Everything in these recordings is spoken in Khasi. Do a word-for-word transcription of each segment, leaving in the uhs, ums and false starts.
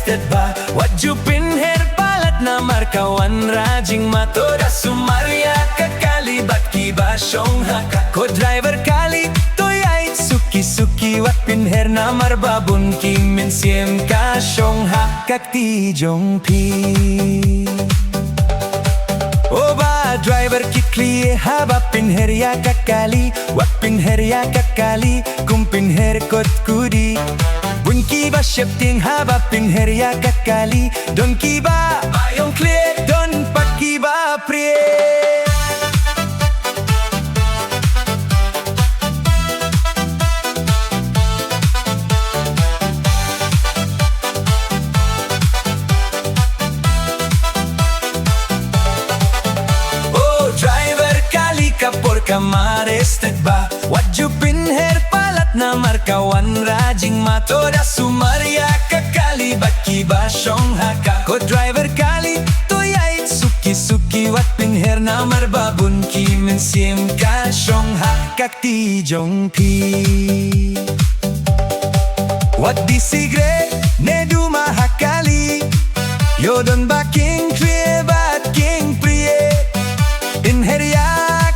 Tet ba, wat ju pynher palat namar ka wanrah jingma, to da sumar ïa ka kali bad kiba shong ha ka. Ko driver kali, to ïaid suki suki, wat pynher namar ba bun ki mynsiem ka shong ha ka kti jong phi. O ba driver, kit khlieh haba pynher ïa ka kali, wat pynher ïa ka kali kum pynher kot kudi. Bun kiba sheptieng haba pynher ïa ka kali, don kiba aïom khlieh, don pat kiba prie. O driver kali, ka por ka mar, stet ba, wat ju pynher palat namar ka wanrah jingma, to da sumar ïa ka kali bad kiba shong ha ka. Ko driver kali, to ïaid suki suki, wat pynher namar ba bun ki mynsiem ka shong ha ka kti jong phi. Wat die sigaret ne duma ha kali, ïoh don ba kin khlieh bad kin prie. Pynher ïa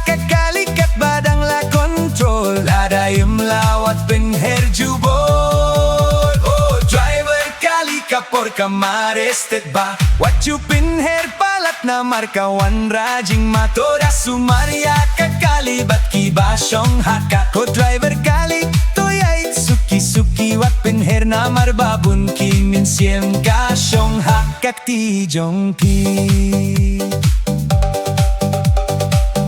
ka kali katba dang la kontrol, lada im la wat pynher jubor. O driver kali, ka por ka mar, stet ba, wat ju pynher palat namar ka wanrah jingma, to da sumar ïa ka kali bad kiba shong ha ka. Ko driver kali, to ïaid suki suki, wat pynher namar ba bun ki mynsiem ka shong ha ka kti jong phi.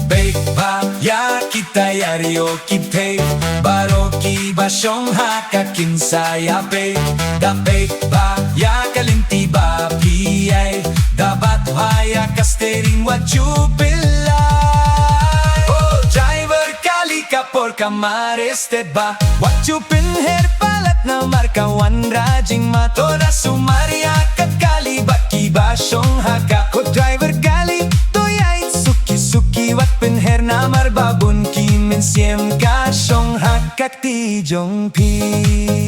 Peit ba ïa ki tayar, ïoh ki theh, baroh kiba shong ha ka kin sa ïa peit. Da peit ba ïa ka lynti ba phi ïaid, da bat ha ïa ka steering, wat ju pynlait. O driver kali, ka por ka mar, stet ba, wat ju pynher palat namar ka wanrah jingma, to da sumar ïa ka kali bad kiba shong ha ka. Ko driver kali, to ïaid suki suki, wat pynher namar ba bun ki mynsiem ka shong ha ka kti jong phi.